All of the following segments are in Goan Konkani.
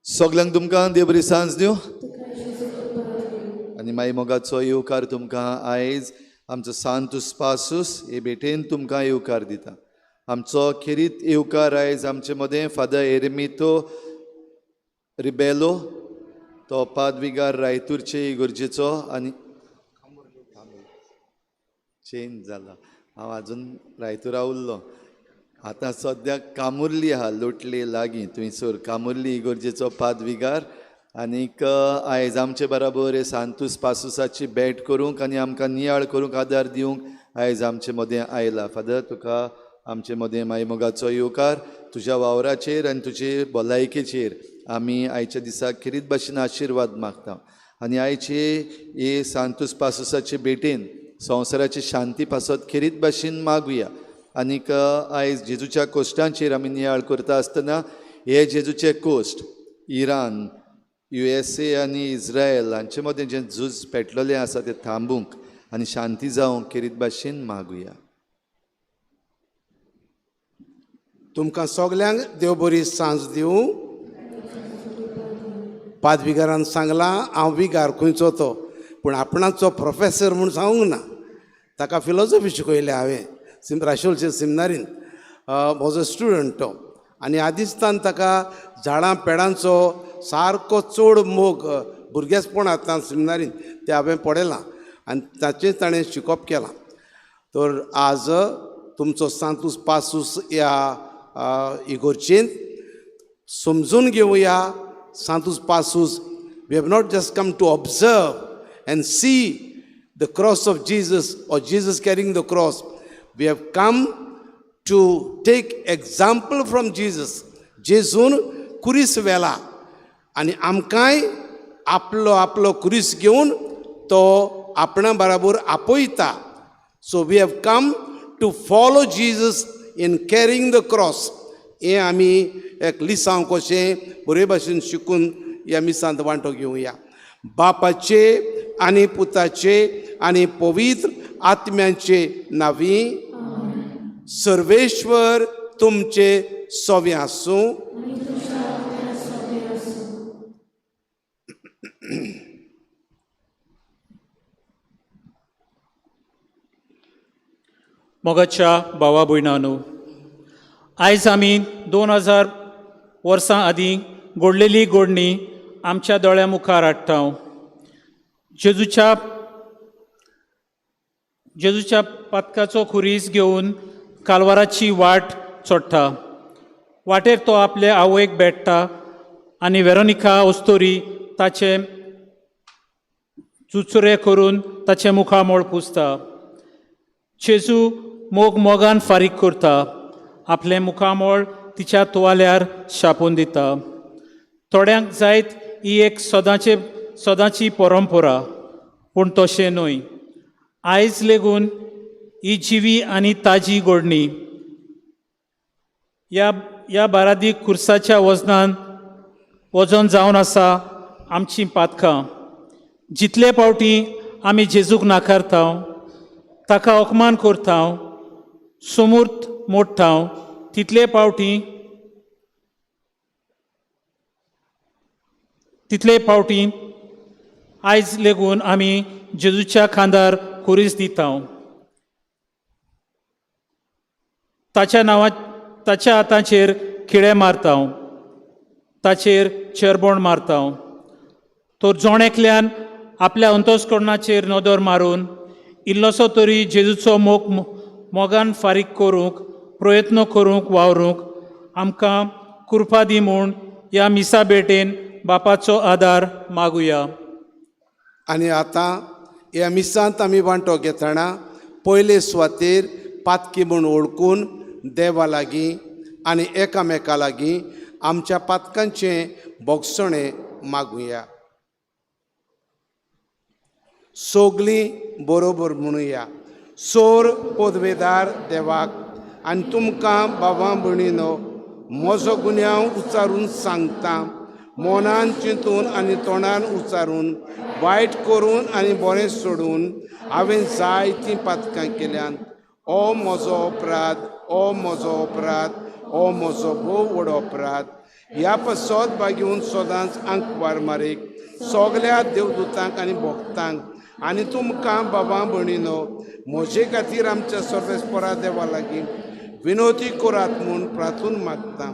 सगल्यांक तुमकां देव बरी सांज दिवं आनी माई मोगाचो येवकार तुमकां आयज आमचो सांतूस पासूस हे भेटेन तुमकां येवकार दिता. आमचो खेरीत येवकार आयज आमचे मदें फादर एरमितो रिबेलो, तो पादविगार रायतूरचे इगर्जेचो आनी चेंज जाला, हांव आजून रायतुरा उरलो. आतां सद्याक कामुर्ली आहा, लोटले लागीं थंयसर कामुर्ली इगर्जेचो पादविगार. आनीक आयज आमचे बराबर हे सांतूस पासूसाची भेट करूंक आनी आमकां नियाळ करूंक आदार दिवंक आयज आमचे मदें आयला. फादर, तुका आमचे मदें माई मोगाचो येवकार. तुज्या वावराचेर आनी तुजे भलायकेचेर आमी आयच्या दिसाक खेरीत भाशेन आशिर्वाद मागता. आनी आयचे हे सांतूस पासूसाचे भेटेन संवसाराची शांती पासत खेरीत भाशेन मागुया. आनीक आयज जेजूच्या कोश्टांचेर आमी नियाळ करता आसतना हे जेजूचे कोश्ट इराण, USA आनी इस्रायल हांचे मदें जें झूज पेटलेलें आसा तें थांबूंक आनी शांती जावंक खेरीत भाशेन मागुया. तुमकां सगल्यांक देव बरी सांज दिवं. पादविगारान सांगलां हांव विगार खंयचो तो, पूण आपणाचो प्रोफेसर म्हूण सांगूंक ना. ताका फिलोसॉफी शिकयल्या हांवें राशोलचे सिमनारीन, म्हजो स्टुडंट तो. आनी आदिस्तान ताका झाडां पेडांचो सारको चड मोग भुरगेपणांतल्यान सिमनारीन तें हांवें पळयलां आनी ताचें ताणें शिकप केलां. तर आज तुमचो सांतूस पासूस ह्या इगोर्चेंत समजून घेवया. सांतूस पासूस, we have not just come to observe and see the cross of Jesus or Jesus carrying the cross. We have come to take example from Jesus. जेजून कुरीस व्हेला आनी आमकांय आपलो आपलो कुरीस घेवन तो आपणा बराबर आपयता. So we have come to follow Jesus in carrying the cross. हें आमी एक लिसांव कशें बरे भाशेन शिकून ह्या मिसांत वांटो घेवया. बापाचे आनी पुताचे आनी पवित्र आत्म्याचे नांवी सर्वेश्वर तुमचे सोवे आसूं. मोगाच्या भावा भयणांनो, आयज आमी 2000 वर्सां आदीं घडलेली घडणी आमच्या दोळ्या मुखार हाडटा. जेजूच्या जेजूच्या पातकाचो खुरीस घेवन कालवाराची वाट चडटा. वाटेर तो आपले आवयक भेट्टा आनी वेरोनिका ओस्तोरी ताचे चुचुरे करून ताचें मुखामळ पुसता. जेजू मोग मोगान फारीक करता, आपलें मुखामळ तिच्या तुवाल्यार छापून दिता. थोड्यांक जायत ही एक सदांचे सदांची परंपरा, पूण तशें न्हय. आयज लेगून ही जिवी आनी ताजी गोडणी ह्या ह्या बारादी खुर्साच्या वजनान वजन जावन आसा आमचीं पातकां. जितले फावटी आमी जेजूक नाकारता, ताका अपमान करता, सुमूर्त मोडटा, तितले फावटी आयज लेगून आमी जेजूच्या खांदार खुरीस दिता. ताच्या नांवा ताच्या हाताचेर खिळे मारता, ताचेर चेरबोण मारता. तर जण एकल्यान आपल्या अंतस्करणाचेर नदर मारून इल्लोसो तरी जेजूचो मोग मोगान फारीक करूंक प्रयत्न करूंक वावरूंक आमकां कृपा दी म्हूण ह्या मिसा भेटेन बापाचो आदार मागुया. आनी आतां ह्या मिसांत आमी वांटो घेतना पयले सुवातेर पातकी म्हूण वळखून देवा लागीं आनी एकामेका लागीं आमच्या पातकांचें भोगसणें मागुया. सगलीं बरोबर म्हणुया. सोर पदवेदार देवाक आनी तुमकां बाबा भयणीनो म्हजो गुन्यांव उच्चारून सांगता. मनान चिंतून आनी तोंडान उच्चारून वायट करून आनी बरें सोडून हांवें जायतीं पातकां केल्यांत. ओ म्हजो अपराध, ओ म्हजो अपराध, ओ म्हजो भोव व्हड अपराध. ह्या पासत बागेवन सदांच आंकवार मारीक सगल्या देवदूतांक आनी भक्तांक आनी तुमकां बाबा भयणीनो म्हजे खातीर आमच्या सर्वेस्परा देवा लागीं विनोती करात म्हूण प्रार्थून मागता.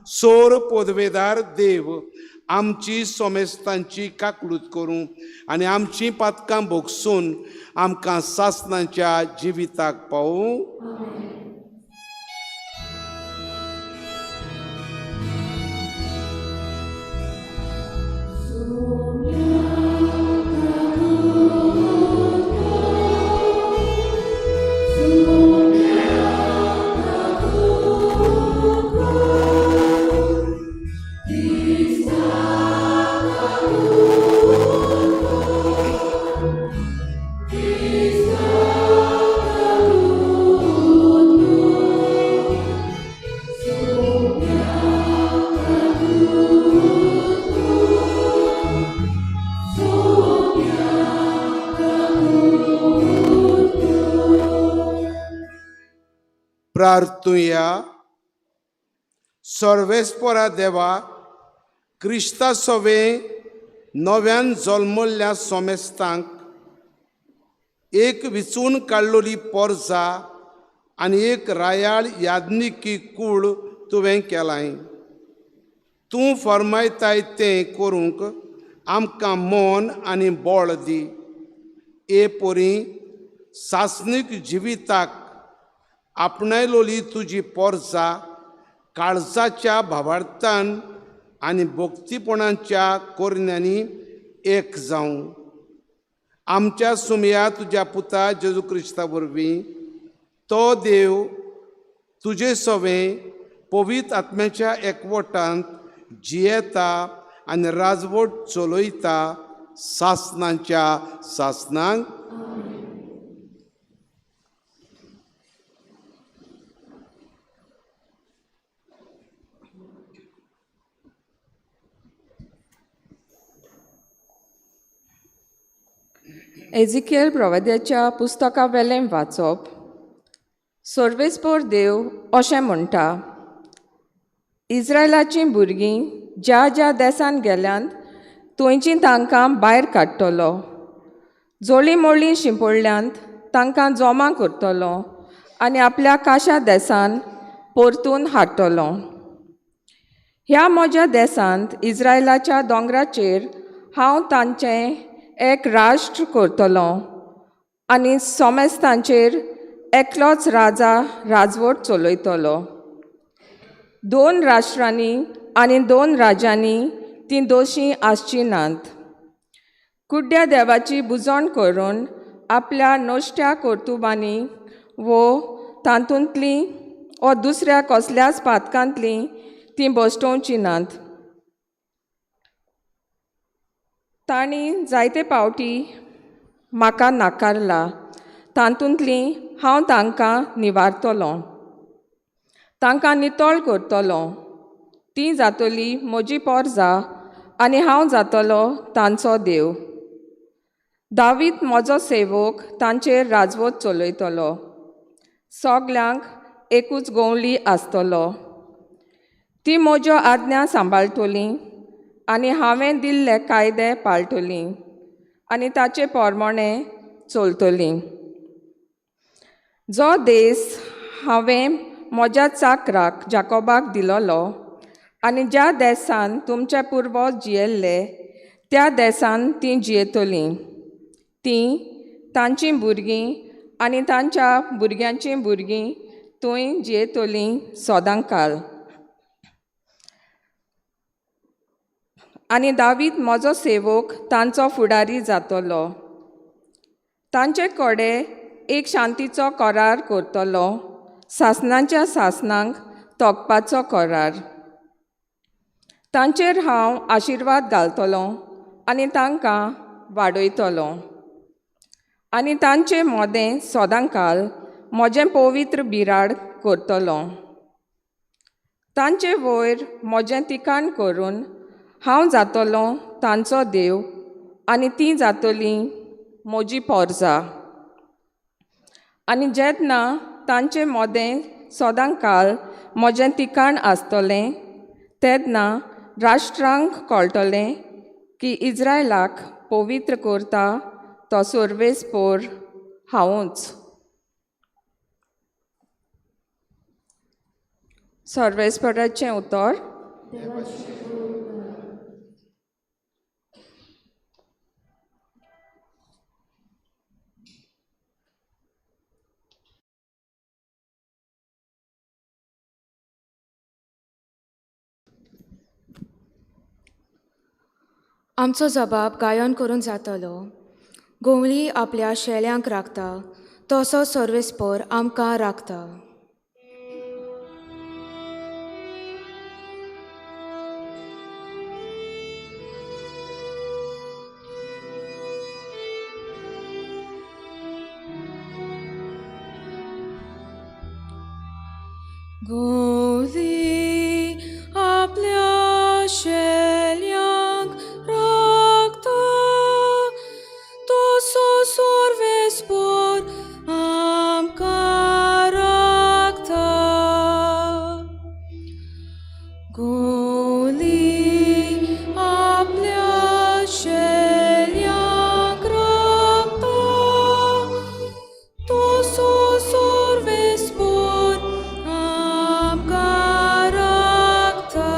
सोर पदवेदार देव आमची सोमेस्तांची काकलूत करूं आनी आमचीं पातकां भोगसून आमकां सासणाच्या जिविताक पावूं. प्रार्थुया. सर्वेस्परा देवा, क्रिस्ता सवे नव्यान जल्मल्ल्या सोमेस्तांक एक विचून काडलोली पोरजा आनी एक रायाळ याज्ञिकी कूळ तुवें केलाय. तूं फर्मायताय तें करूंक आमकां मन आनी बळ दी. ए पोरी सासणीक जिविताक आपणायलोली तुजी पोरजा काळजाच्या भावार्थान आनी भक्तीपणाच्या कोरण्यांनी एक जावं. आमच्या सुमया तुज्या पुता जेजू क्रिस्ता वरवीं तो देव तुजे सवें पवित्र आत्म्याच्या एकवटांत जियेता आनी राजवट चलयता सासणाच्या सासणांक. एजिकेल प्रवाद्याच्या पुस्तका वेलें वाचप. सर्वेस्पोर देव अशें म्हणटा, इस्रायलाचीं भुरगीं ज्या ज्या देसान गेल्यांत थंयचीं तांकां भायर काडटलो. जोळी मोळी शिंपडल्यांत तांकां जमा करतलो आनी आपल्या काशा देसान परतून हाडटलो. ह्या म्हज्या देसांत इस्रायलाच्या दोंगराचेर हांव तांचें एक राष्ट्र करतलो आनी सोमेस्तांचेर एकलोच राजा राजवट चलयतलो. 2 राष्ट्रांनी आनी 2 राज्यांनी तीं दोशी आसचीं नात. कुड्ड्या देवाची बुजवण करून आपल्या नश्ट्या कर्तुबांनी वो तातूंतलीं वो दुसऱ्या कसल्याच पातकांतलीं तीं बसटोवचीं नात. तांणी जायते पावटी म्हाका नाकारला, तातूंतलीं हांव तांकां निवारतलो, तांकां नितळ करतलो. तीं जातली म्हजी पोरजा आनी हांव जातलो तांचो देव. दावीद म्हजो सेवक तांचेर राजवट चलयतलो. सगल्यांक एकूच गोंवली आसतलो. ती म्हज्यो आज्ञा सांबाळटलीं आनी हांवें दिल्ले कायदे पाळटलीं आनी ताचे प्रमाणे चलतलीं. जो देस हांवें म्हज्या चाकराक जाकोबाक दिलोलो आनी ज्या देसान तुमचे पुर्वज जियेल्ले त्या देसान तीं जियेतलीं. तीं तांचीं भुरगीं आनी तांच्या भुरग्यांचीं भुरगीं थंय जियेतलीं सदांकाल. आनी दावीद म्हजो सेवक तांचो फुडारी जातलो. तांचे कडेन एक शांतीचो करार करतलो, सासणाच्या सासणांक तोखपाचो करार. तांचेर हांव आशिर्वाद घालतलो आनी तांकां वाडयतलो आनी तांचे मोदें सदांकाल म्हजें पवित्र बिराड करतलो. तांचे वयर म्हजें तिकाण करून हांव जातलो तांचो देव आनी तीं जातलीं म्हजी पोरजा. आनी जेन्ना तांचे मोदें सदांकाल म्हजें तिकाण आसतलें तेन्ना राष्ट्रांक कळटलें की इज्रायलाक पवित्र करता तो सर्वेस्पोर हांवूच. सर्वेस्पराचें उतर. आमचो जबाब गायन करून जातलो. गोंवली आपल्या शेल्यांक राखता तसो सर्वेस्पोर आमकां राखता. गोंवली आपल्या शेल्यांक राखता तसो सर्वेस्पोर आमकां राखता. गोंवली आपल्या शेल्यांक राखता तसो सर्वेस्पोर आमकां राखता.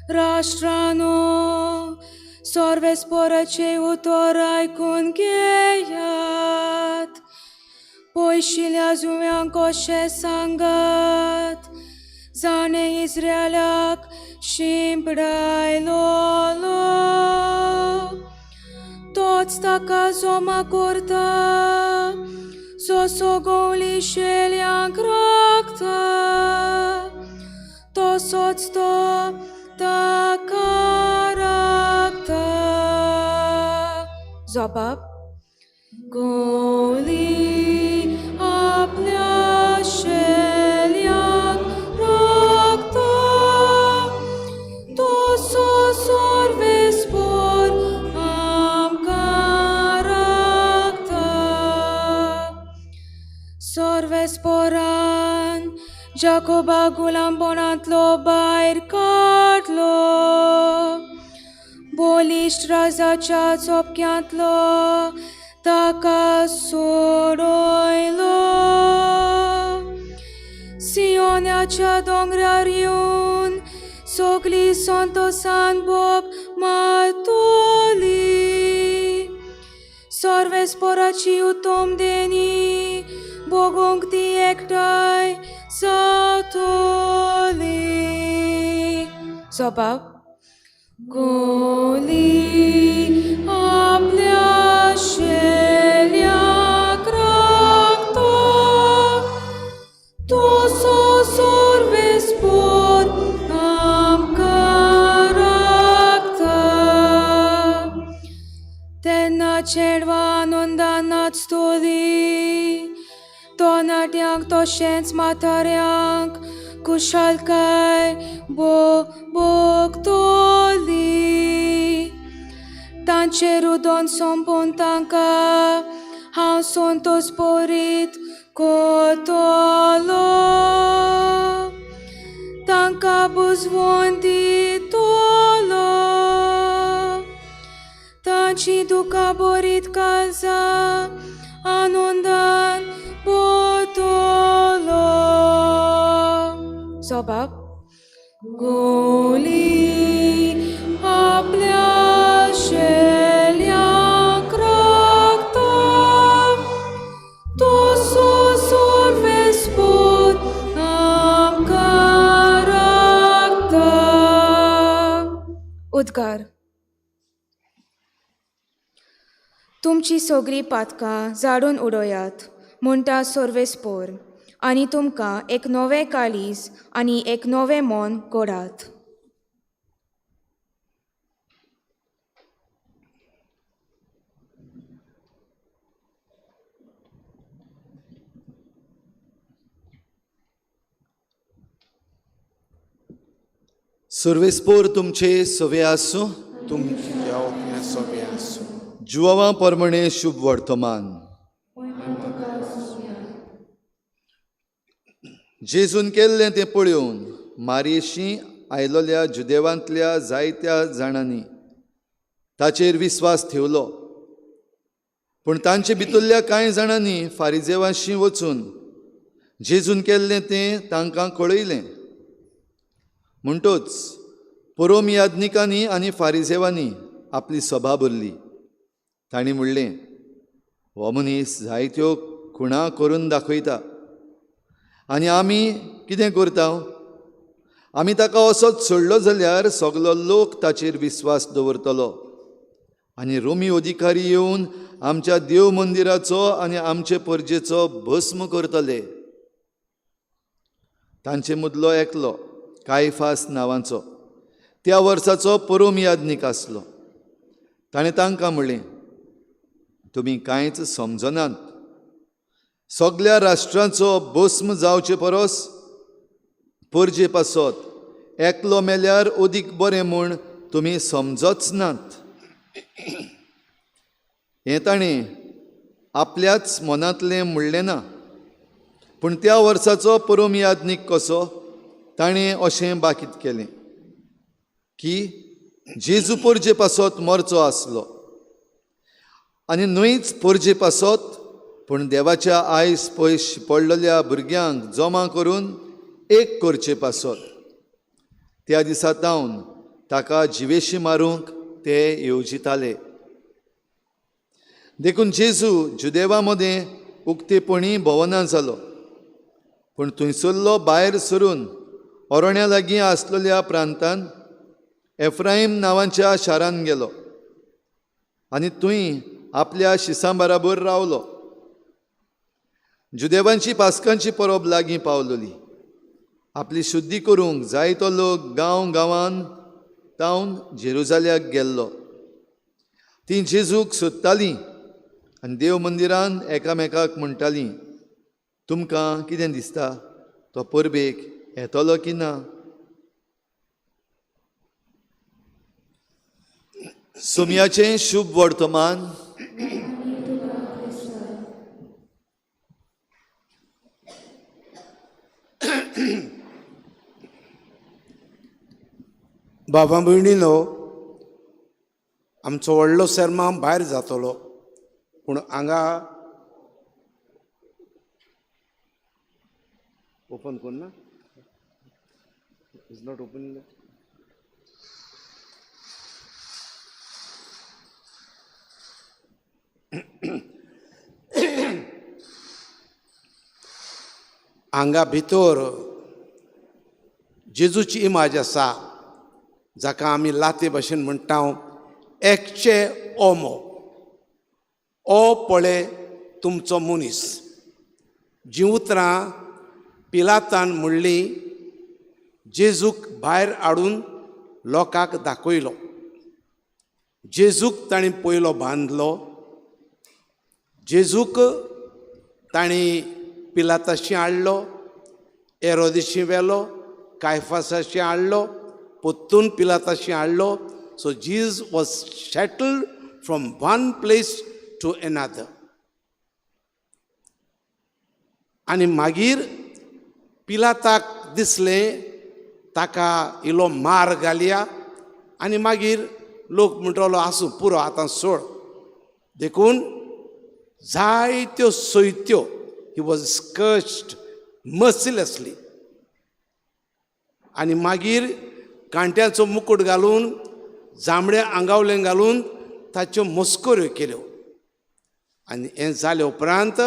राष्ट्रानो सर्वेस्पोराचें उतर आयकून घेयात. पयशिल्या जुंव्यांक कशें सांगात, जाणें इस्रायलाक शिंपडायलोलो तोच ताका जमा करता, जसो गोंवली शेल्यांक राखता तसोच तो ताका राखता. जबाब. गोंवली आपल्या शेल्यांक राखता तसो सर्वेस्पोर आमकां राखता. सर्वेस्पोरान जाकोबा गुलामपणांतलो भायर काडलो, बलिश्ट राजाच्या चोपक्यांतलो ताका सोडयलो. सियोनाच्या दोंगरार येवन सगळीं संतोसान बोब मारतली. सर्वेस्पोराची उत्तम देणी भोगूंक ती एकठांय जातली. जोबाब गोली आपल्या शेल्याक राखता तसो सर्वेस्पोर आमकां राखता. तेन्ना चेडवां आनंदान नाचतलीं, तरणाट्यांक तशेंच म्हाताऱ्यांक खुशालकाय भोगतली. तांचें रुदन सोंपोवन तांकां हांव संतोश बरीत करतलो, तांकां बुजवण दितलो. तांची दुकां बरीत काळजां आनंदान भरतलो. जोबाब गोली आपल्या शेल्याक राखता तसो सर्वेस्पोर आमकां राखता. उद्गार. तुमची सगळीं पातकां जाडून उडयात म्हणटा सर्वेस्पोर, आनी तुमकां एक नवें काळीज आनी एक नवें मन घडात. सर्वेस्पोर तुमचे सवे आसूं. तुमच्या ओपण्या सोबे आसूं. जुवां परमणे शुभ वर्तमान. जेजून केल्लें तें पळोवन मारयेशी आयलोल्या जुदेवांतल्या जायत्या जाणांनी ताचेर विस्वास ठेवलो. पूण तांचे भितरल्या कांय जाणांनी फारिजेवाशी वचून जेजून केल्लें तें तांकां कळयलें. म्हणटोच परोम याज्ञिकांनी आनी फारिजेवांनी आपली सभा भरली. तांणी म्हणलें, हो मनीस जायत्यो खुणा करून दाखयता आनी आमी कितें करता? आमी ताका असोच सोडलो जाल्यार सगलो लोक ताचेर विस्वास दवरतलो आनी रोमी अधिकारी येवन आमच्या देव मंदिराचो आनी आमचे परजेचो भस्म करतले. तांचे मदलो एकलो कायफास नांवाचो त्या वर्साचो परोम याज्ञीक आसलो. ताणें तांकां म्हणलें, तुमी कांयच समजनात. सगल्या राष्ट्रांचो भस्म जावचे परस परजे पासत एकलो मेल्यार अदीक बरें म्हूण तुमी समजच नात. हें ताणें आपल्याच मनांतलें म्हणलें ना, पूण त्या वर्साचो परोम याज्ञीक कसो ताणें अशें बाकीत केलें की जेजू परजे पासत मरचो आसलो आनी न्हयच परजे पासत पूण देवाच्या आयस पयस पडलेल्या भुरग्यांक जमा करून एक करचे पासत. त्या दिसा तावन ताका जिवेशी मारूंक ते येवजिताले. देखून जेजू जुदेवा मदें उक्तेपणी भोंवना जालो, पूण थंयसरलो भायर सरून ओरण्या लागीं आसलेल्या प्रांतान एफ्राईम नांवाच्या शारान गेलो आनी थंय आपल्या शिसां बराबर रावलो. जुदेवांची पास्कांची परब लागीं पावलोली. आपली शुद्धी करूंक जायतो लोक गांव गांवान तावन जेरुजाल्याक गेल्लो. तीं जेजूक सोदतालीं आनी देव मंदिरान एकामेकाक म्हणटालीं, तुमकां कितें दिसता, तो परबेक येतलो की ना? सोमयाचें शुभ वर्तमान. बाबा भयणीनो, आमचो व्हडलो सेर्मांव भायर जातलो, पूण हांगा ओपन कोन्न ना, is not open. हांगा भितर जेजूची इमाज आसा, जाका आमी लाते भाशेन म्हणटा एकचे ओमो, ओ पळे तुमचो मनीस. जीं उतरां पिलातान म्हणलीं, जेजूक भायर हाडून लोकांक दाखयलो. जेजूक तांणी पयलो बांदलो. जेजूक तांणी पिलाताशी हाडलो, एरोदिशी व्हेलो, कायफासाशी हाडलो, पोत्तून पिलाताशी हाडलो. So Jesus was settled from one place to another. आनी मागीर पिलाताक दिसलें ताका इलो मार घालया आनी मागीर लोक म्हणटलो आसूं पुरो आतां सोड. देखून जायत्यो सोयत्यो, he was स्कर्च्ड मर्सिलसली. आनी मागीर कांट्याचो मुकूट घालून, जांबड्या आंगावलें घालून ताच्यो मस्कऱ्यो केल्यो. आनी हें जाले उपरांत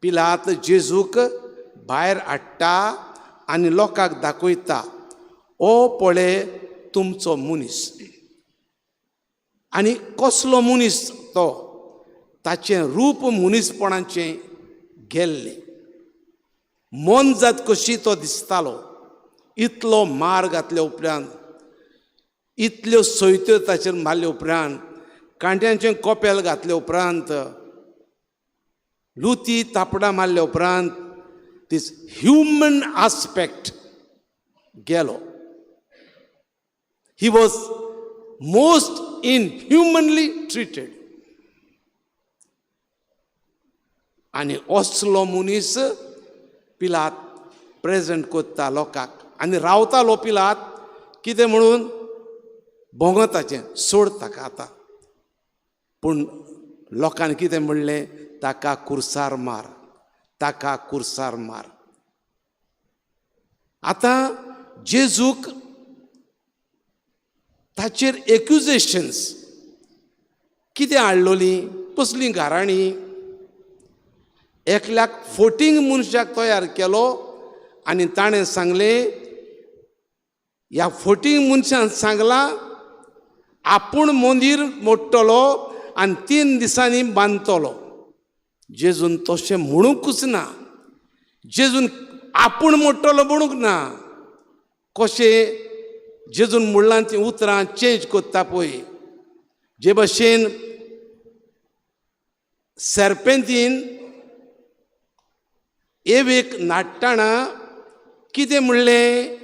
पिलात जेजूक भायर हाडटा आनी लोकांक दाखयता, ओ पळय तुमचो मनीस. आनी कसलो मनीस तो, ताचें रूप मनीसपणाचें गेल्लें, मोनजात कशी तो दिसतालो. इतलो मार घातल्या उपरांत, इतल्यो सोयत्यो ताचेर मारल्या उपरांत, कांट्यांचें कोपेल घातल्या उपरांत, लुती तापडां मारल्या उपरांत, दीस ह्युमन आस्पेक्ट गेलो. He was most inhumanly treated. आनी असलो मनीस पिलात प्रेजेंट कोत्ता लोकांक. आनी रावतालो पिलात कितें म्हणून भोंगताचें, सोड ताका आतां. पूण लोकांनी कितें म्हणलें, ताका कुर्सार मार, ताका कुर्सार मार. आतां जेजूक ताचेर एक्युजेशन्स कितें हाडलोलीं, कसलीं घराणीं. एकल्याक फोटींग मनशाक तयार केलो आनी ताणें सांगलें, ह्या फोटींग मनशान सांगलां आपूण मंदीर मोडटलो आनी 3 दिसांनी बांदतलो. जेजून तशें म्हणूंकच ना. जेजून आपूण मोडटलो म्हणूंक ना. कशें जेजून म्हणलां तीं उतरां चेंज कोत्ता पळय, जे भशेन सर्पेंतीन एवेक नाडटाणा कितें म्हणलें,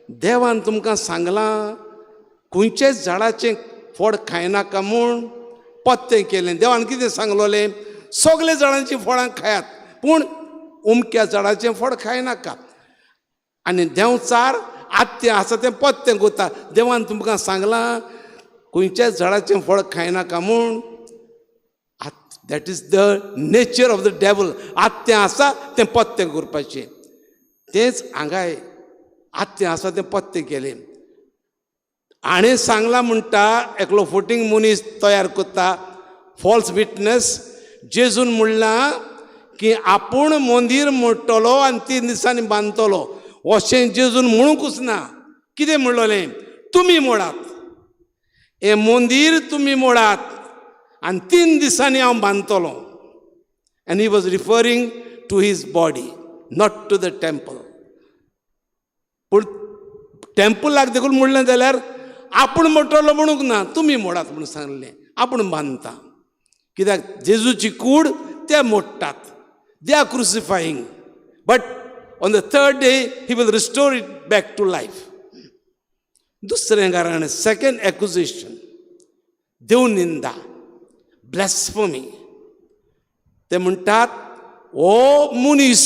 देवान तुमकां सांगलां खंयचेच झाडाचें फळ खायनाका म्हूण. पत्तें केलें. देवान कितें सांगलोलें, सगळे झाडांचीं फळां खायात पूण उमक्या झाडाचें फळ खायनाका. आनी देंवचार आत्तें आसा तें पत्तें कोत्ता, देवान तुमकां सांगलां खंयच्याच झाडाचें फळ खायनाका म्हूण. That is the nature of the devil. आत्तें आसा तें पत्तें करपाचें, तेंच हांगाय आत्तें आसा तें पत्तें केलें. हाणें सांगलां म्हणटा एकलो फोटींग मनीस तयार करता, फॉल्स विटनस. जेजून म्हणलां की आपूण मंदीर मोडटलो आनी 3 दिसांनी बांदतलो, अशें जेजून म्हणूंकच ना. कितें म्हणलोलें, तुमी मोडात हें मंदीर, तुमी मोडात आनी 3 दिसांनी हांव बांदतलो. And he was referring to his body, not to the temple. पूण टेम्पलाक देखून म्हणलें जाल्यार आपूण मोडटलो म्हणूंक ना, तुमी मोडात म्हणून सांगलें, आपूण बांदता. कित्याक जेजूची कूड ते मोडटात, they are crucifying, but on the 3rd day he will restore it back to life. दुसरें कारण, सेकंड एक्युजेशन, देव निंदा, ब्लॅस्फमी. ते म्हणटात हो मनीस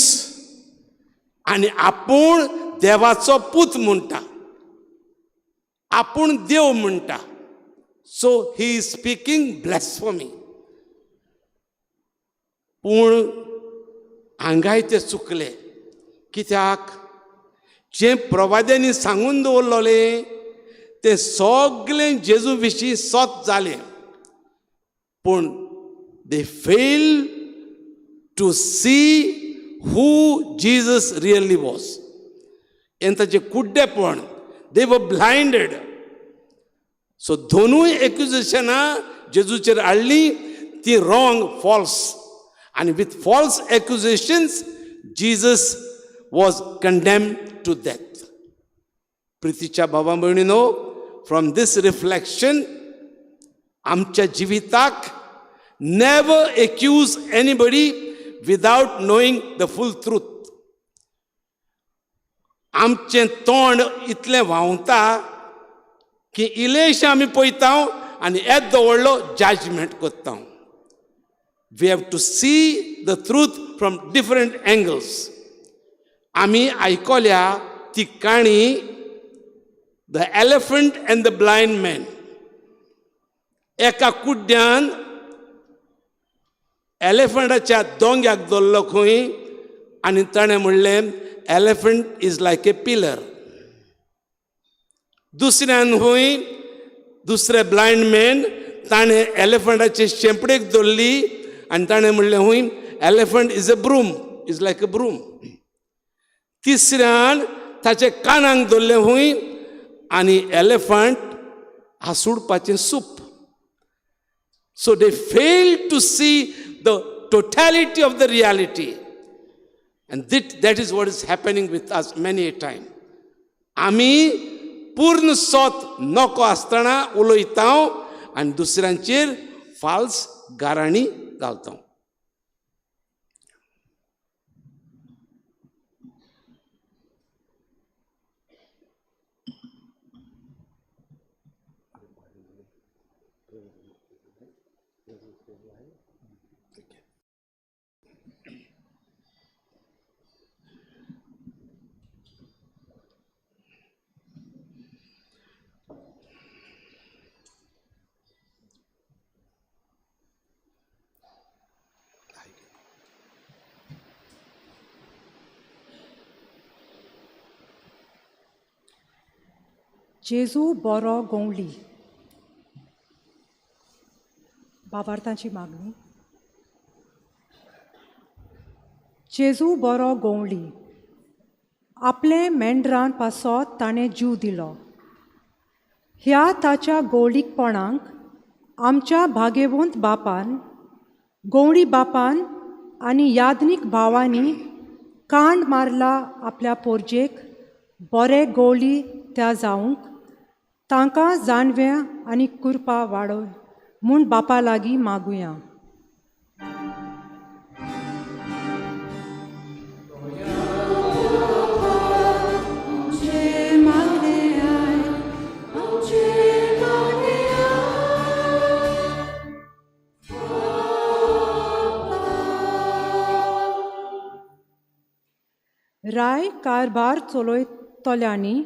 आनी आपूण देवाचो पूत म्हणटा, आपूण देव म्हणटा. So he is speaking blasphemy. पूण हांगाय ते चुकले. कित्याक जें प्रवाद्यांनी सांगून दवरलोलें तें सगळें जेजू विशीं सत जालें, पूण they fail to see who Jesus really was. हें ताचें कुड्डेपण. They were blinded. सो दोनूय एक्युजेशनां जेजूचेर हाडलीं ती रॉंग, फॉल्स. आनी with false accusations Jesus was condemned to death. प्रितीच्या बाबा भयणीनो, फ्रॉम these reflection आमच्या जिविताक never accuse anybody without knowing the full truth. आमचें तोंड इतलें व्हांवता की इल्लेशें आमी पळयता आनी येदो व्हडलो जजमेंट करता. We have to see the truth from different angles. आमी आयकल्या ती काणी, the elephant and the blind man. एका कुड्ड्यान एलिफंटाच्या दोंग्याक धरलो खंय आनी ताणें म्हणलें, "Elephant is like a pillar." दुसऱ्यान खंय, दुसरे ब्लायंड मॅन, ताणें एलिफंटाचे शेंपडेक धरली आनी ताणें म्हणलें खंय, "Elephant is a broom, is like a broom." तिसऱ्यान ताचे कानाक धरलें खंय आनी एलिफंट हासुडपाचें सूप. So they fail to see the totality of the reality. And that is what is happening with us many a time. आमी पूर्ण सोत नको आसतना उलयता आनी दुसऱ्यांचेर फाल्स गाराणी घालता. जेजू बरो गवळी. भावार्थाची मागणी. जेजू बरो गवळी, आपले मेंढरां पासत ताणें जीव दिलो. ह्या ताच्या गवळीकपणाक आमच्या भागेवंत बापान, गवळी बापान आनी याज्ञीक भावांनी कांड मारला. आपल्या पोरजेक बरे गवळी त्या जावंक तांकां जाणव्या आनी कृपा वाडय म्हूण बापा लागीं मागुया. राय कारभार चलयतल्यांनी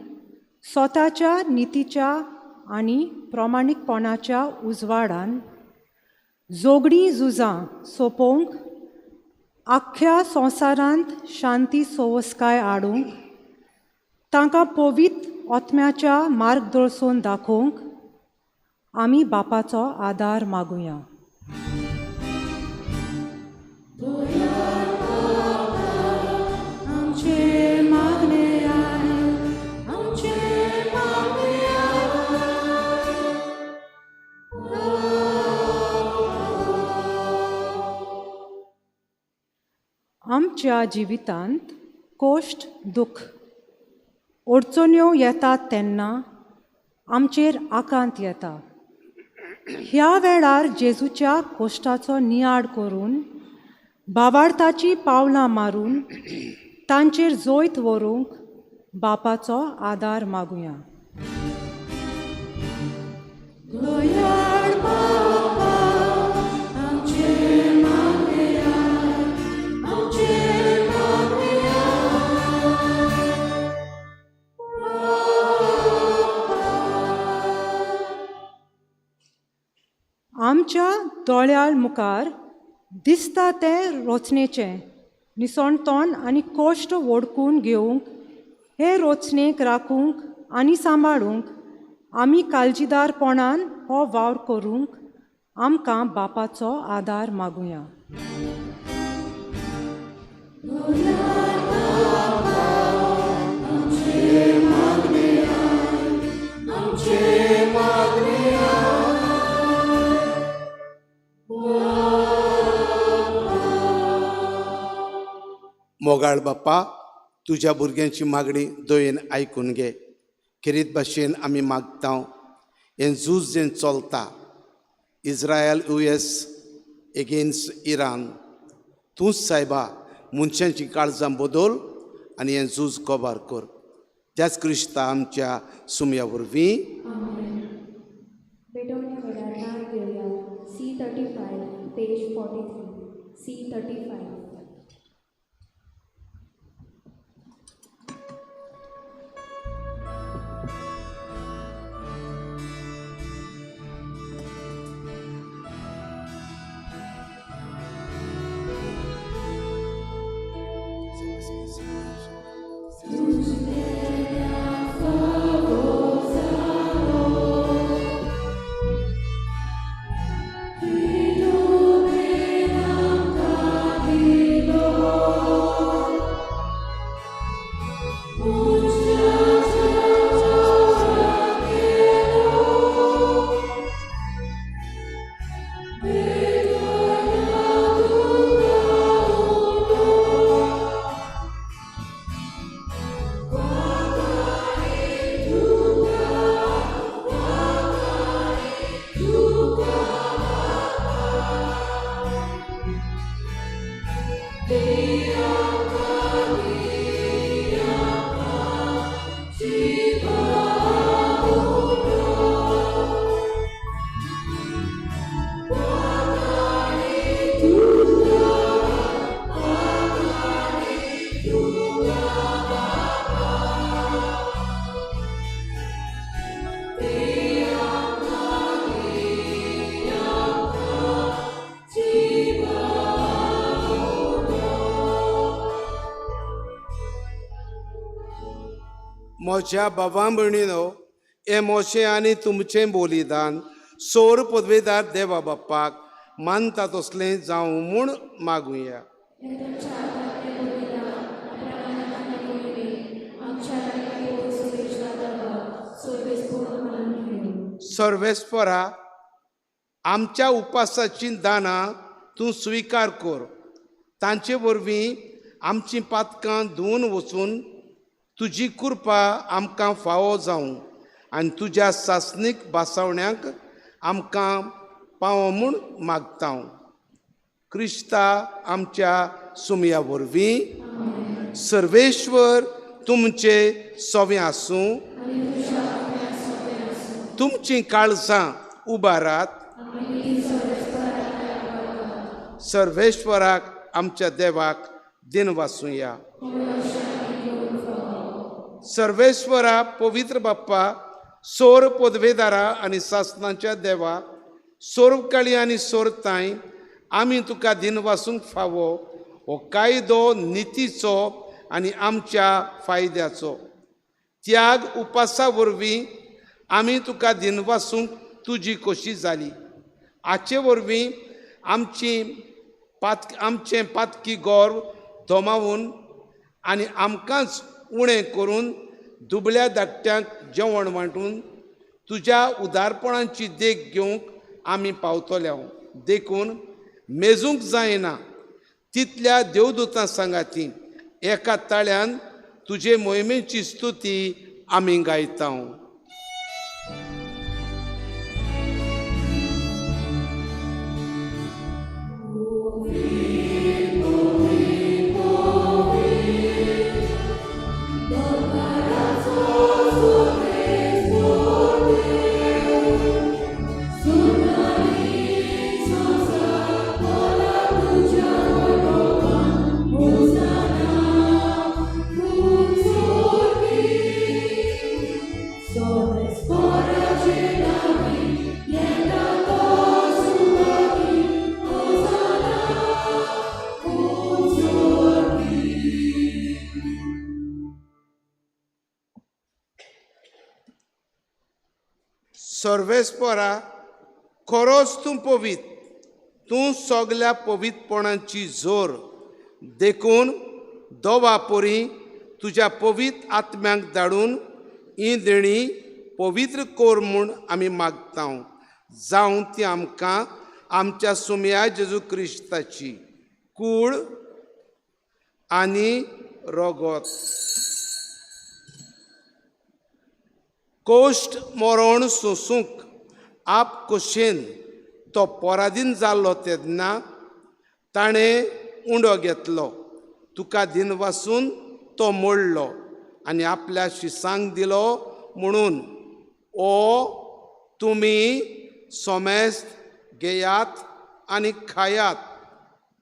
स्वताच्या नितीच्या आनी प्रामाणीकपणाच्या उजवाडान झगडीं झुजां सोंपोवंक, आख्ख्या संवसारांत शांती सवसकाय हाडूंक, तांकां पवित्र आत्म्याच्या मार्गदर्शन दाखोवंक आमी बापाचो आदार मागुया. आमचे मागणे आयक, आमचे मागणे आयक. आमच्या जिवितांत कोश्ट, दुख्ख, अडचण्यो येतात तेन्ना आमचेर आकांत येता. ह्या वेळार जेजूच्या कोश्टाचो नियाळ करून, भावार्थाची पावलां मारून तांचेर जैत व्हरूंक बापाचो आदार मागुया. दयाळ बापा, आमचे मागणे आयक, आमचे मागणे आयक. आमच्या दोळ्या मुखार दिसता तें रोचणेचें निसणतोण आनी कोश्ट वडकून घेवंक, हे रोचणेक राखूंक आनी सांबाळूंक आमी काळजीदारपणान हो वावर करूंक आमकां बापाचो आदार मागुया. दयाळ मोगाळ बाप्पा, तुज्या भुरग्यांची मागणी दयेन आयकून घे. खेरीत भाशेन आमी मागता, हें झूज जें चलता इज्रायल US against Iran, तूंच सायबा मनशांची काळजां बदल आनी हें झूज कबार कर. त्याच क्रिस्ता आमच्या सुमया वरवीं. भेटवणे वेळार नाद घेवया. C 35, page 43, C 35. म्हज्या बाबा भयणीनो, हें मोशें आनी तुमचें बलिदान सोर पदवेदार देवा बाप्पाक मानता तसलें जावं म्हूण मागुया. सर्वेस्परा, आमच्या उपासाचीं दानां तूं स्विकार कर, तांचे वरवीं आमचीं पातकां धुवन वचून तुजी कृपा आमकां फावो जावं आनी तुज्या सासणीक भासावण्याक आमकां पावो म्हूण मागता. क्रिस्ता आमच्या सुमया वरवीं. सर्वेश्वर तुमचे सोवें आसूं. तुमचीं काळजां उबारात. सर्वेश्वराक आमच्या देवाक दिन वासुया. सर्वेश्वरा, पवित्र बाप्पा, सोर पदवेदारा आनी सासणाच्या देवा, सोरकाळी आनी सोरताय, आमी तुका दिन वासूंक फावो हो कायदो नितीचो आनी आमच्या फायद्याचो. त्याग उपासा वरवीं आमी तुका दिन वासूंक तुजी खोशी जाली. हाचे वरवीं आमची आमचें पातकी गौरव धोमावून आनी आमकांच उणें करून दुबळ्या धाकट्यांक जेवण वांटून तुज्या उदारपणाची देख घेवंक आमी पावतले. देखून मेजूंक जायना तितल्या देवदूतां सांगाती एका ताळ्यान तुजे मोहिमेची स्तुती आमी गायता. सर्वेस्परा, खरोच तूं पवीत, तूं सगल्या पवित्रपणाची जोर. देखून दोवा परी तुज्या पवित्र आत्म्यांक धाडून ही देणी पवित्र कर म्हूण आमी मागता. जावं ती आमकां आमच्या सुमया जेजू क्रिस्ताची कूड आनी रगत. कोश्ट मरण सोसूंक आप खोशेन तो पराधीन जाल्लो तेन्ना ताणें उंडो घेतलो, तुका दिनवासून तो मोडलो आनी आपल्या शिसांक दिलो म्हणून ओ तुमी सोमेस्त घेयात आनी खायात,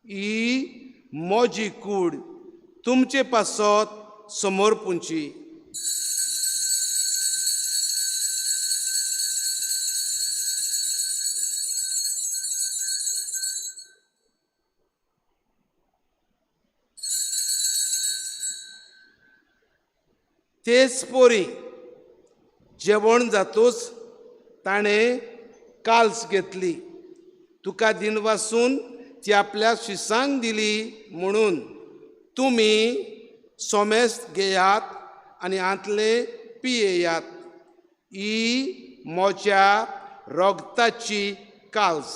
ही म्हजी कूड तुमचे पासत समर्पूंची. तेच पोरी जेवण जातूच ताणें काल्स घेतली, तुका दिनवासून ती आपल्या शिसांक दिली म्हणून तुमी सोमेस्त घेयात आनी आंतले पियेयात, ही म्हज्या रगताची काल्स,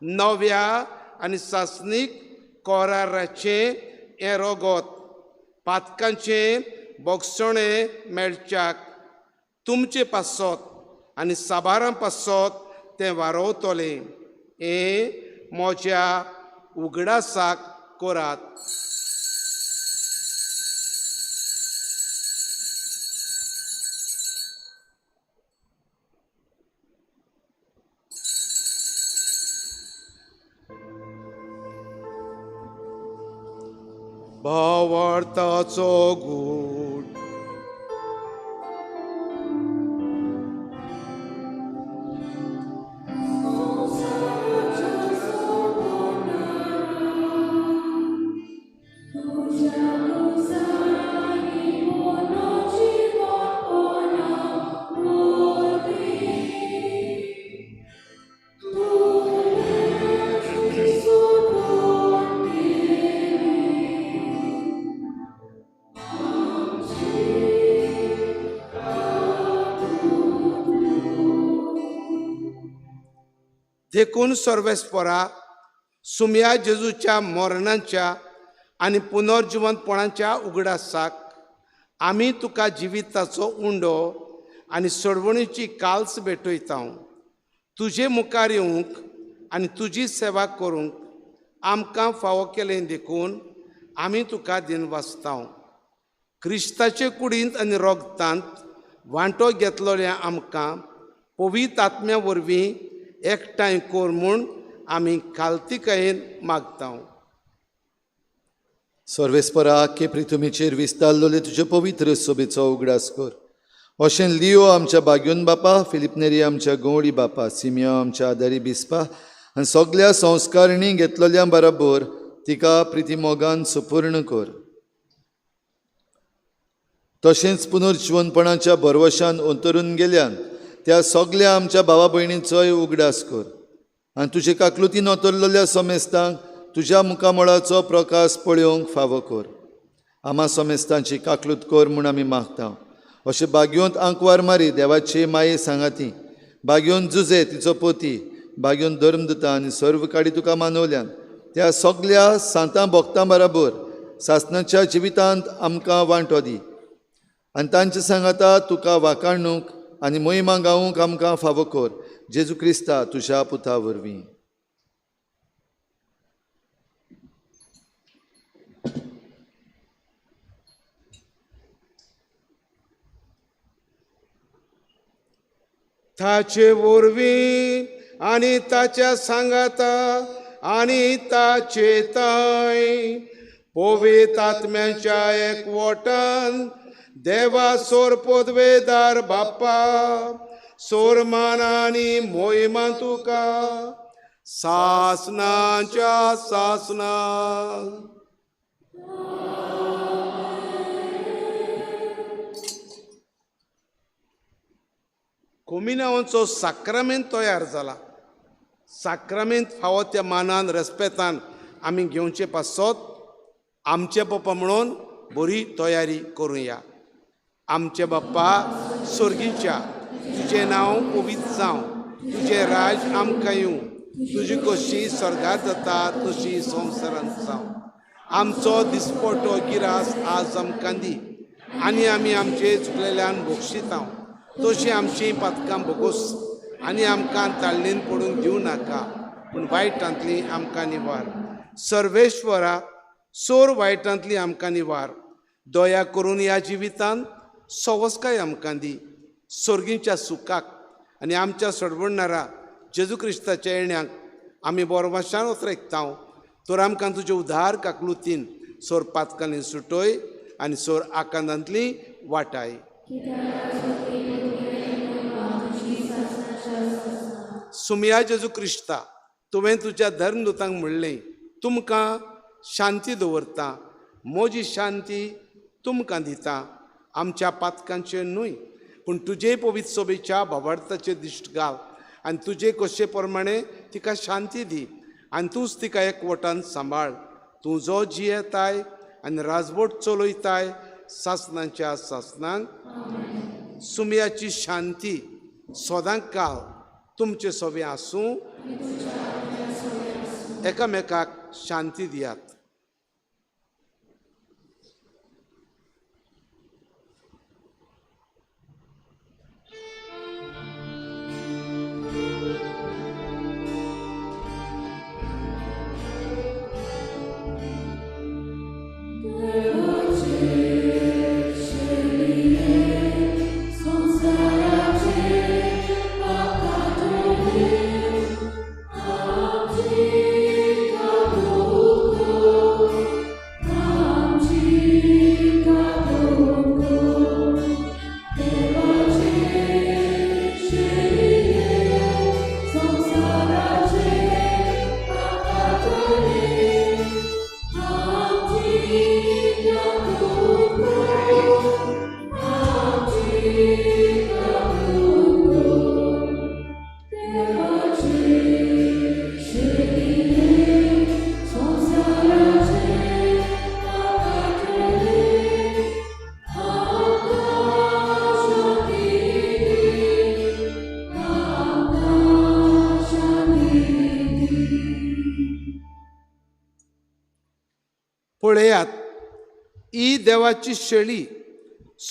नव्या आनी सासणीक कोराराचें हें रगत, पातकांचें बोगसणें मेळच्याक तुमचे पासत आनी साबारां पासत तें वारोवतलें, हें म्हज्या उगडासाक करात. भावार्थाचो गूण. देखून सर्वेस्परा सुमया जेजूच्या मरणाच्या आनी पुनर्जिवंतपणाच्या उगडासाक आमी तुका जिविताचो उंडो आनी सोडवणीची काल्स भेटयता. तुजे मुखार येवंक आनी तुजी सेवा करूंक आमकां फावो केलें देखून आमी तुका दिनवासता. क्रिस्ताचे कुडींत आनी रोगतांत वांटो घेतलोल्या आमकां पवित्र आत्म्या वरवीं एकठांय कर म्हूण आमी खालतीकायेन मागता. सर्वेस्परा के प्रिथुमीचेर विस्तारलोले तुजे पवित्र सोबेचो उगडास कर. अशें लियो आमच्या बाग्योन बापा, फिलिपनेरी आमच्या गवळी बापा, सिमियो आमच्या आदारी बिस्पा आनी सगल्या संस्कारणी घेतलोल्या बराबर तिका प्रितीमोगान सुपूर्ण कर. तशेंच पुनर्जिवनपणाच्या भरवशान अंतरून गेल्यान त्या सगल्या आमच्या भावा भयणीचोय उगडास कर आनी तुजे काकलुतीन ओतरलेल्या समेस्तांक तुज्या मुखामळाचो प्रकाश पळोवंक फावो कर. आमा समेस्तांची काकलूत कर म्हूण आमी मागता. अशें बागयोंत आंकवार मारी देवाची माये सांगाती, बागयोन जुजे तिचो पोती, बागयोन धर्म दिता आनी सर्व काडी तुका मानवल्यान त्या सगल्या सांतां भोक्तां बराबर सासणाच्या जिवितांत आमकां वांटो दी आनी तांचे सांगाता तुका वाकाणूक आनी मोहिमा गावूंक आमकां फावो कर. जेजू क्रिस्ता तुज्या पुता वरवीं. ताचे वरवीं आनी ताच्या सांगाता आनी ताचे ताय पवित्र आत्म्याच्या एकवटान देवा सोर पदवेदार बाप्पा सोरमान आनी मोहिमा तुका सासनाच्या सासना. कोमिनांवाचो साक्रामेंत तयार जाला. साक्रामेंत फावो त्या मानान रेस्पेतान आमी घेवचे पासत आमचे पप्पा म्हणून बरी तयारी करुया. आमचे बाप्पा स्वर्गीच्या, तुजें नांव पवित्र जावं, तुजें राज आमकां येवं, तुजी कशी स्वर्गात जाता तशी संवसारांत जावं. आमचो दिसपटो गिरास आज आमकां दी आनी आमी आमचे चुकलेल्यान बक्षितांव तशी आमची पातकां भोगोस आनी आमकां ताळणेन पडूंक दिवं नाका पूण वायटांतली आमकां निवार. सर्वेश्वरा सोर वायटांतली आमकां निवार. दया करून ह्या जिवितांत सवस्काय आमकां दी सोर्गीच्या सुखाक आनी आमच्या सडवडणारा जेजू क्रिस्ताच्या येण्याक आमी बोरवाशान ओतरेकतांव. तर आमकां तुजे उदार काकलुतीन सोर पातकांनी सुटोय आनी सोर आकांतांतली वाटाय. सुमया जेजू क्रिस्ता तुवें तुज्या धर्मदूतांक म्हणलें तुमकां शांती दवरता म्हजी शांती तुमकां दिता. आमच्या पातकांचेर न्हय पूण तुजे पवित्र सोबेच्या भावार्थाचेर दिश्ट घाल आनी तुजे कशे प्रमाणे तिका शांती दी आनी तूंच तिका एकवटान सांबाळ. तूं जो जियेताय आनी राजवट चलयताय सासनाच्या सासनांक. सुमयाची शांती सदां काल तुमचे सोबे आसूं. एकामेकाक शांती दियात. पळयात ही देवाची शेळी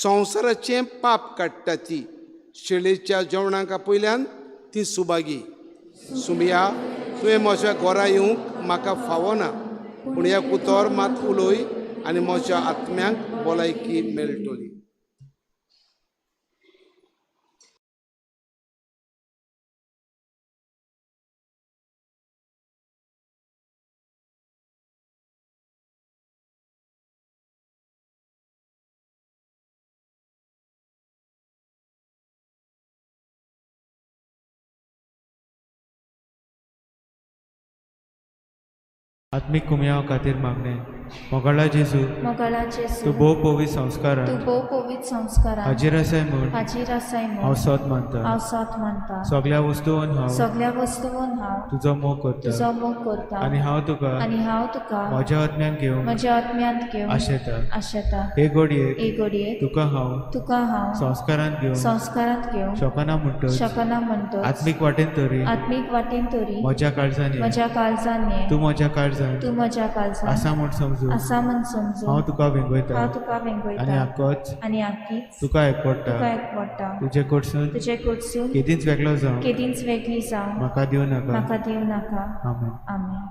संवसाराचें पाप काडटा. ती शेळेच्या जेवणाक आपयल्यान ती सुभागी. सुमया तुवें म्हज्या घरा येवंक म्हाका फावना पूण ह्या कुतोर मात उलय आनी म्हज्या आत्म्याक भलायकी मेळटली. आत्मीक कुमयाव खातीर मागणें. मोगाळा जेजू, तूं भोव पवित्र संस्कारान हाजीर आसाय म्हूण हांव सोद मानता. सगळ्या वस्तून हांव तुजो मोग करता आनी हांव तुका म्हज्या आत्म्यान घेवंक आशेता. हे घडयेक तुका हांव संस्कारांत घेवंक शकना म्हणटच आत्मीक वाटेन तरी म्हज्या काळजान ये. तूं म्हज्या काळजान आसा म्हूण समजून हांव तुका वेंगयता आनी आक्कीच तुका एकवटा. तुजे कडसून केदींच वेगळो जावं म्हाका दिवं नाका. आमेन. आमेन.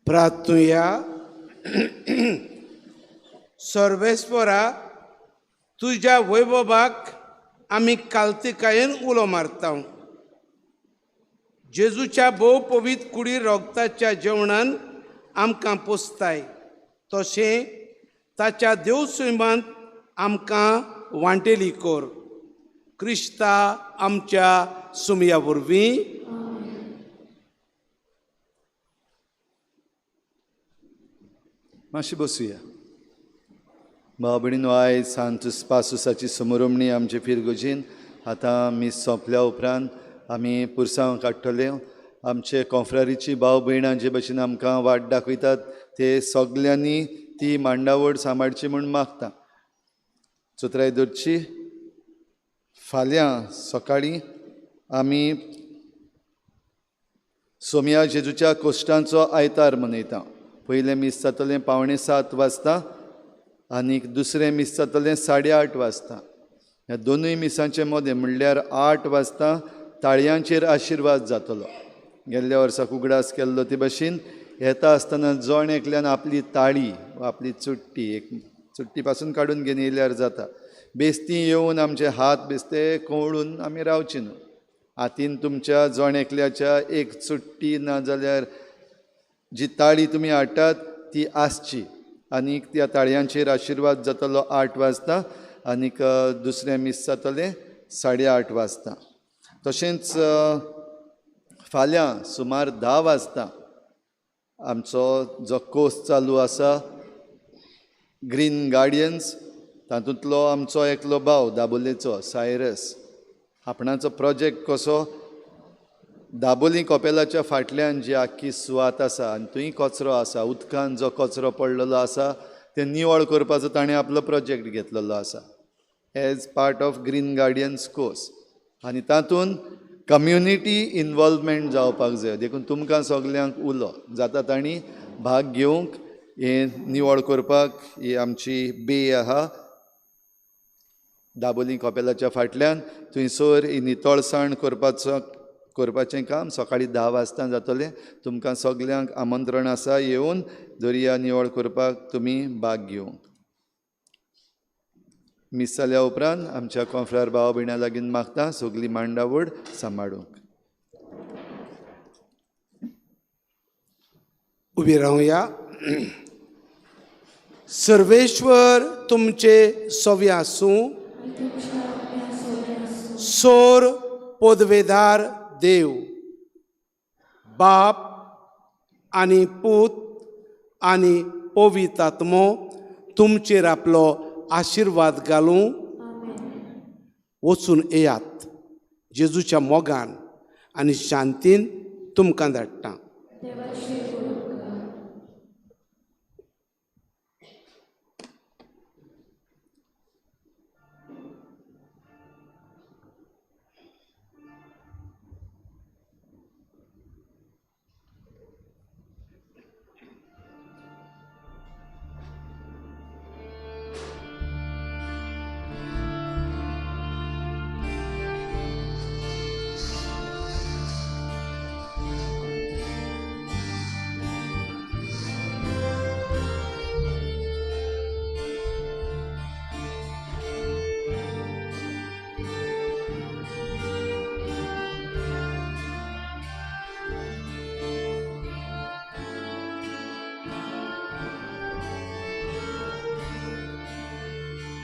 प्रार्थुया. सर्वेस्परा, तुज्या वैभवाक आमी कालतिकायेन उलो मारता. जेजूच्या भोव पवित्र कुडी रोगताच्या जेवणान आमकां पोसताय, तशें ताच्या देव सैमांत आमकां वांटेली कर. क्रिस्ता आमच्या सुमया वरवीं. मातशी बसुया. भाव भयणीनो, आयज सांत पासुसाची समरोमणी आमचे फिरगोजीन आतां मीस सोंपल्या उपरांत आमी पुरसांव काडटले. आमचे कोंफ्रारीची भाव भयणां जे भशेन आमकां वाट दाखयतात ते सगल्यांनी ती मांडावळ सांबाळची म्हूण मागता. चतुराय दवरची. फाल्यां सकाळीं आमी सोमया जेजूच्या कोश्टांचो आयतार मनयता. पयलें मीस जातलें 6:45 वाजता आनी दुसरें मीस जातलें 8:30 वाजता. ह्या दोनूय मिसांचे मदें म्हणल्यार 8 वाजता ताळयांचेर आशिर्वाद जातलो. गेल्ल्या वर्साक उगडास केल्लो ते भशेन येता आसतना जण एकल्यान आपली ताळी वा आपली चुट्टी, एक चुट्टी पासून काडून घेवन येयल्यार जाता. बेस्ती येवन आमचे हात बेस्ते कवळून आमी रावचे न्हू. हातीन तुमच्या जण एकल्याच्या एक चुट्टी ना जाल्यार जी ताळी तुमी हाडटात ती आसची आनी त्या ताळयांचेर आशिर्वाद जातलो 8 वाजता आनीक दुसरें मीस जातलें 8:30 वाजता. तशेंच फाल्यां सुमार 10 वाजता आमचो जो कोर्स चालू आसा ग्रीन गार्डियन्स, तातूंतलो आमचो एकलो भाव दाबोलेचो सायरस आपणाचो प्रोजेक्ट कसो दाबोली कपेलाच्या फाटल्यान जी आख्खी सुवात आसा आनी थंय कचरो आसा, उदकान जो कचरो पडलेलो आसा ते निवळ करपाचो ताणें आपलो प्रोजेक्ट घेतलेलो आसा as part of green guardians course. आनी तातूंत कम्युनिटी इनवॉल्वमेंट जावपाक जाय, देखून तुमकां सगल्यांक उलो जाता तांणी भाग घेवंक हें निवळ करपाक. ही आमची बे आहा दाबोली कपेलाच्या फाटल्यान, थंयसर ही नितळसाण करपाचें काम सकाळीं 10 वाजता जातलें. तुमकां सगल्यांक आमंत्रण आसा येवन दर्या निवळ करपाक तुमी भाग घेवंक. मीस जाल्या उपरांत आमच्या कोंफ्रार भाव भयणां लागीं मागता सगली मांडावळ सांबाळूंक. उबी रावया. सर्वेश्वर तुमचे सव्या आसूं. सोर पदवेदार देव बाप आनी पूत आनी पवित्र आत्मो तुमचेर आपलो आशिर्वाद घालूं. वचून येयात जेजूच्या मोगान आनी शांतीन तुमकां धाडटा.